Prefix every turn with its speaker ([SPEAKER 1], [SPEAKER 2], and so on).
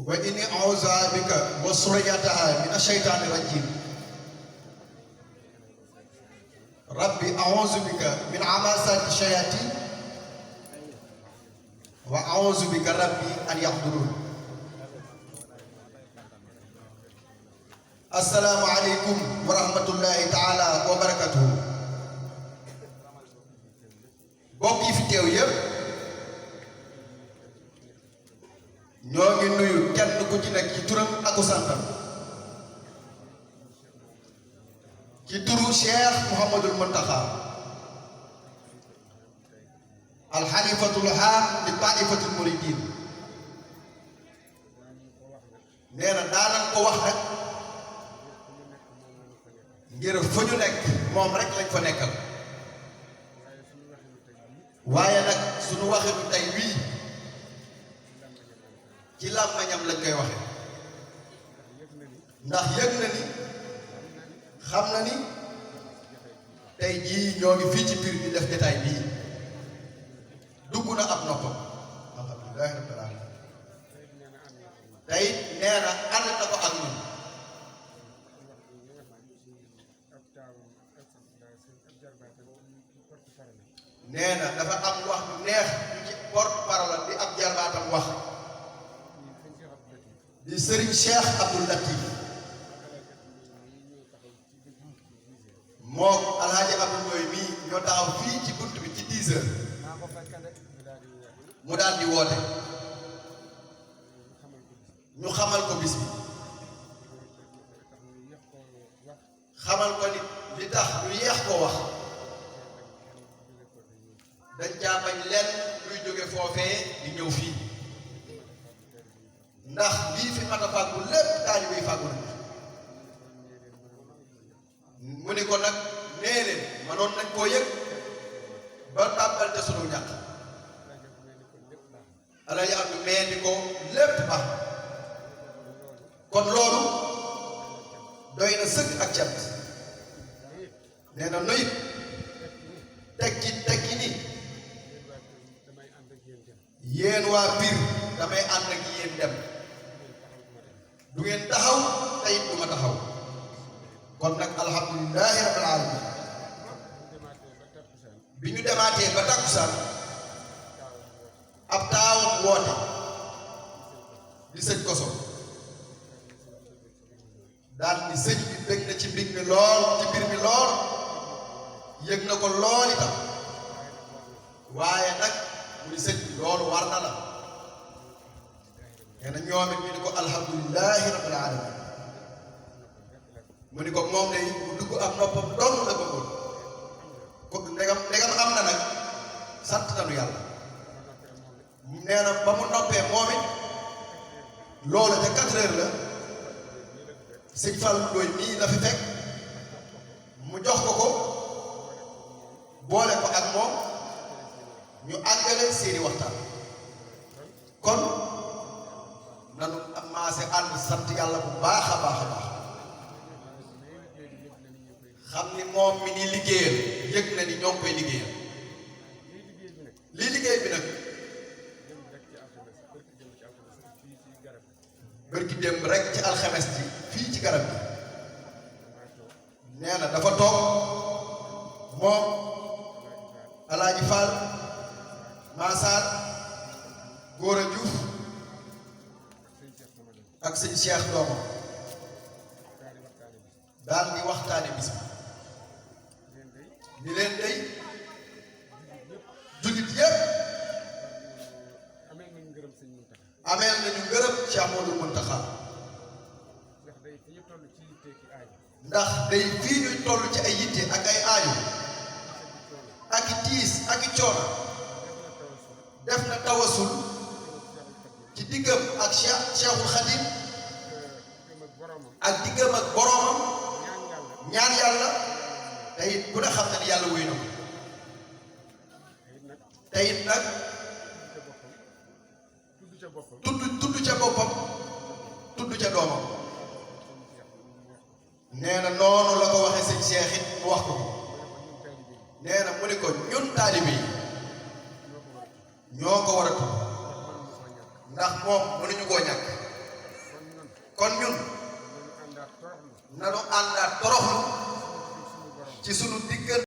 [SPEAKER 1] wa inni a'uuzu bika wa surriyataha mina shaytaani rajiim rabbi a'uuzu bika min hamazaati shayaatiin wa a'uuzu bika rabbi an yahduruun. assalaamu aleykum wa rahmatullahi taala wa barakatuhu. mbokk yi fi teew yëpp ñoo ngi nuyu kenn ku ci nekk ci turam ak santam ci turu Cheikh Mouhamadul Mountakha alxalifatul aam li taifatul muridin. nee na daanañ ko wax nag ngir fa ñu nekk moom rek lañ fa nekkal, waaye nag suñu waxinu tey wii ci làmmañam lañ koy waxe ndax yëg na ni xam na ni tey jii ñoo ngi fii ci biir bi def jotaay bii dugg na ab noppam alhamdulilahi rabbil alamin. tey nee na ànd na ko ak ñun. nee na dafa am wax lu neex ñu ci porte parole di ab jarbaatam wax di Serigne Cheikh Abdou Latif moom Alhaji Abdou Ndoye mii ñoo taxaw fii ci bunt bi ci 10 heures mu daal di woote ñu xamal ko bis bi, xamal ko ni li tax ñu yeex koo wax dañ caa bañ lenn luy jóge foofee di ñëw fii ndax lii fi mat a fàggu lépp taalibe yi fàggu nañ mu ni ko nag nee leen manoon nañ koo yëg ba tàmbal te sunu ñàkk Alaaji Abdu mee ni ko lépp baax kon loolu doy na sëkk ak cant. nee na noyit tekki ni yéen waa Pire damay ànd ak yéen dem, du ngeen taxaw tey du ma taxaw. kon nag alhamdulilahi rabbil alamin bi ñu demaatee ba takkusaan ab taawam woote di sëñ Koso daal ni sëñ bi bëgg na ci mbir mi lool ci mbir mi lool yëg na ko lool itam, waaye nag mu ni sëñ bi loolu war na la. nee na ñoom it ñu ni ko alhamdulilahi rabbil alamin mu ni ko moom day mu dugg am noppam doon la bëggoon ko ndegam am na nag sant nañu yàlla. nee na ba mu noppee moom it loolu te 4 heures la sëñ Fallou Ndoye mii la fi fekk mu jox ko boole ko ak moom ñu àggale seeni waxtaan. kon nanu maase ànd sant yàlla bu baax a baax a baax xam ni moom mi ni liggéeyal yëg na ni ñoo ngi koy liggéeyal. lii liggéey bi nag bërki démb rek ci alxames ji fii ci garab gi nee na dafa toog moom Alaaji Fall Massar Góora Diouf ak sëñ Cheikh doomam daal di waxtaane bis bi ni leen day jullit yépp ameel nañu ngërëm ci Ahmadou Mountakha ndax day fii ñuy toll ci ay yitte ak ay aajo ak i tiis ak i coono def na tawasul ci diggam ak Cheikhul Khadim ak diggam ak boromam ñaan yàlla te it ku ne xam na ni yàlla wuy na ko te it nag tudd ca boppam tudd ca doomam. nee na noonu la ko waxee sëñ Cheikh it mu wax ko nee na mu ne ko ñun taalibe yi ñoo ko war a tudd ndax moom mënuñu koo ñàkk kon ñun nanu àndaat toroxlu ci sunu diggante